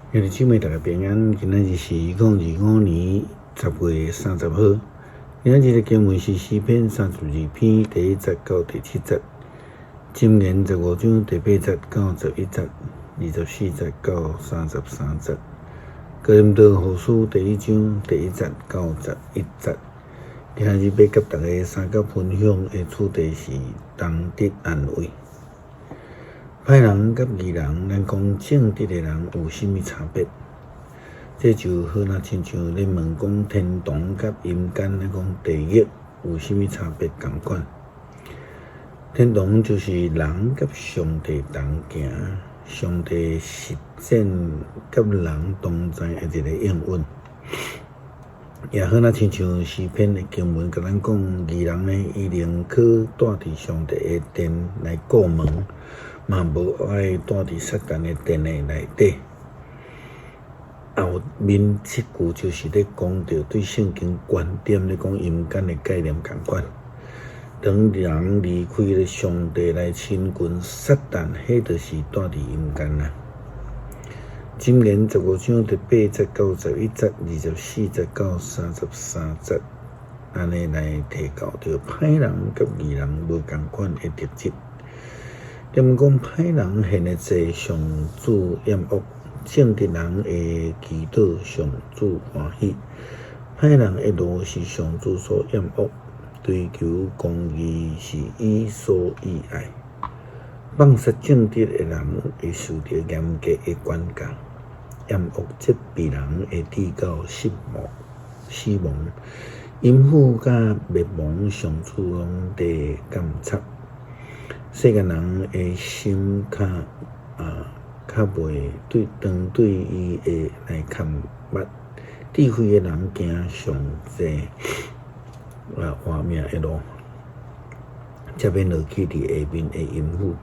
兄弟姊妹，大家平安。今仔日是2025年10月30號。今仔日的經文是詩篇32篇第1節到第7節，箴言15章第8節到11節，24節到33節。哥林多後書第1章第1節到11節。今仔日欲佮大家相佮分享的主題是同得安慰。歹人佮義人，咱講正直的人有啥物差別？這就好若親像咧問講天堂佮陰間，咱講地獄有啥物差別仝款？天堂就是人佮上帝同行，上帝實踐佮人同在的一个應允。也好若親像詩篇的經文，共咱講，義人呢，伊寧可蹛佇上帝的殿來顧門，嘛無愛蹛佇撒旦的殿的內底。後面這句就是咧講著對聖經觀點咧講陰間的概念仝款。當人離開了上帝來親近撒旦，彼就是蹛佇陰間啊。箴言15章第8節到11節，24節到33節，按呢來提到著歹人佮義人無仝款的特質。踮講歹人獻的祭，上主厭惡；正直人的祈禱，上主歡喜。歹人的路是上主所厭惡，追求公義是伊所喜愛。放殺正直的人會受著嚴格的管教，厭惡責備人會致到失望、死亡。淫婦佮滅亡，上主攏佇監察。世間人的心較啊較袂對當對伊的來看捌，智慧的人行上濟啊活命的路，才免落去佇下面的淫婦。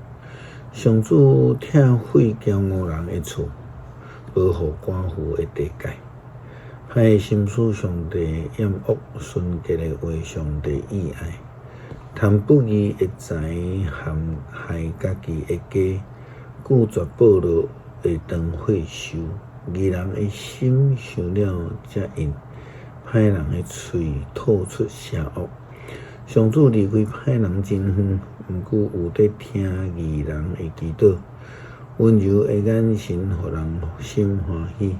上主拆毀驕傲人的厝，保護寡婦的地界。歹的心思上帝厭惡，純潔的話上帝喜愛。貪不義的財陷害家己的家，拒絕報樂會當血受。義人的心想了才應，歹人的喙吐出邪惡。上主離開歹人真遠，毋過有佇聽義人的祈禱。溫柔的眼神予人心歡喜，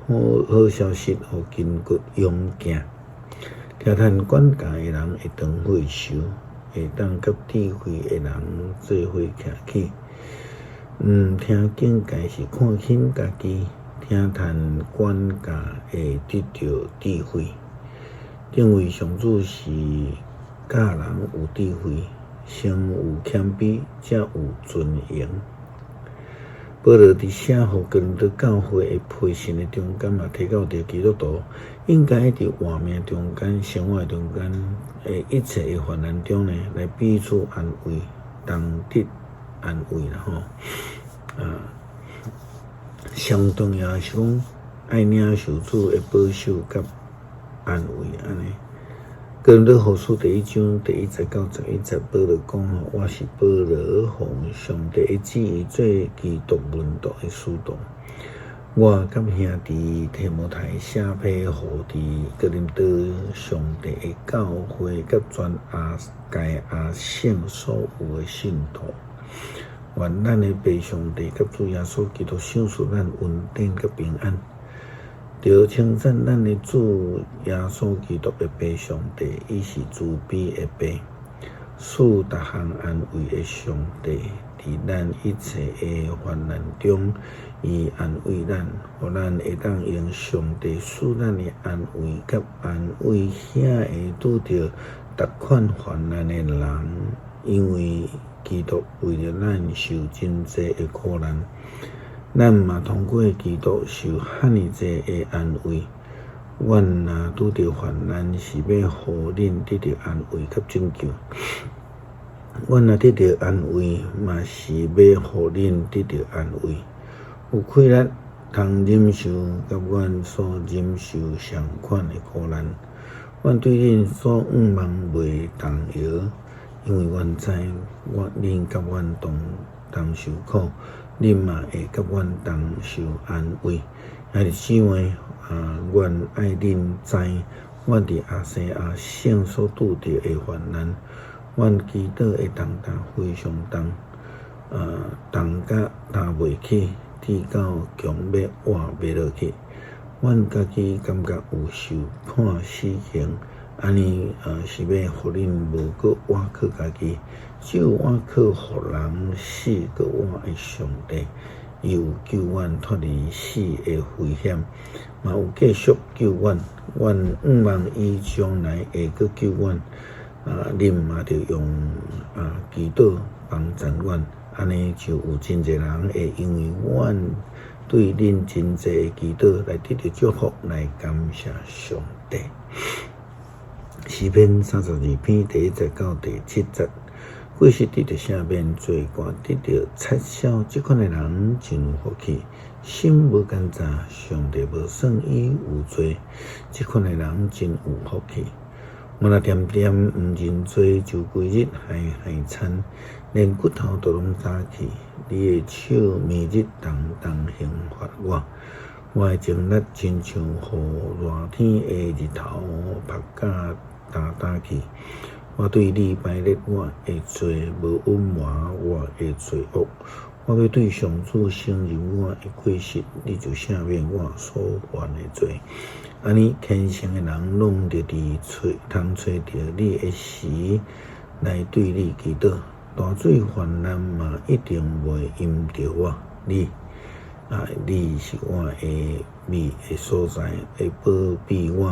好好消息予筋骨勇健。聽趁管教的人會當血受，會當佮智慧的人做伙徛起。毋聽警戒是看輕家己，聽趁管教會得著智慧。敬畏上主是教人有智慧，先有謙卑，才有尊榮。保羅佇寫予哥林多教會的批信的中間嘛，提到著基督徒應該佇活命中間、生活中間的一切的患難中呢，來彼此安慰，同得安慰啦吼。啊，上重要是講愛領受主的保守佮安慰按呢。哥林多後書第1章第1節到11節，保羅講吼：我是保羅，奉上帝的旨意做基督門徒的使徒。我佮兄弟提摩太寫批予佇哥林多上帝的教會佮全亞該亞省所有的信徒，願咱的父上帝佮主耶穌基督賞賜咱恩典佮平安。著稱讚咱的主耶穌基督的父上帝，伊是慈悲的父，賜逐項安慰的上帝，佇咱一切的患難中，伊安慰咱，予咱會當用上帝賜咱的安慰，佮安慰遐个拄著逐款患難的人，因為基督為著咱受真濟的苦難。咱嘛通過基督受遐爾濟的安慰。阮若拄著患難，是欲予恁得著安慰佮拯救；阮若得著安慰，嘛是欲予恁得著安慰。有氣力通忍受佮阮所忍受相款的苦難。阮對恁所向望袂動搖，因為阮知阮恁佮阮同同受苦。恁嘛會佮阮同受安慰。兄弟姊妹，啊，阮愛恁知，阮佇亞細亞省所拄著的患難，阮祈禱的重擔非常重，啊，重甲擔袂起，至到強欲活袂落去。阮家己感覺有受判死刑，按呢啊是欲予恁無閣倚靠家己，只有倚靠予人死閣活的上帝。伊有救阮脫離死的危險，嘛有繼續救阮。阮向望伊將來會閣救阮。啊，恁嘛著用啊祈禱幫贊阮，按呢就有真濟人會因為阮對恁真濟的祈禱來得著祝福，來感謝上帝。詩篇32篇第一節到第七節，過失得著赦免，罪過得著擦消，這款的人真有福氣，心無奸詐，上帝無算伊有罪，這款的人真有福氣。我若恬恬毋認罪，就規日害害慘，連骨頭都攏焦去。你的手暝日重重刑罰我，我的精力親像予熱天的日頭曝甲焦焦去。我對你擺列我的罪，無隱瞞我的罪惡。我欲對上主承認我的過失，你就赦免我所犯的罪。按呢虔誠的人攏著佇揣通揣著你的時來對你祈禱，大水泛濫嘛一定袂淹著我。你啊，你是我的避的所在，會保庇我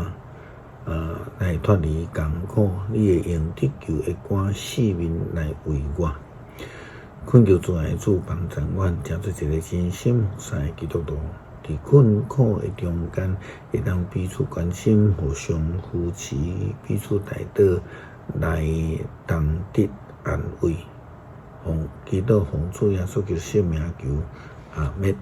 啊，來脫離艱苦。你會用得救的歌四面來圍我。懇求慈愛的主幫贊阮，成做一个真心服侍的基督徒，佇困苦的中間，會當彼此關心、互相扶持、彼此代禱，來同得安慰。奉祈禱奉主耶穌基督聖名求，阿們。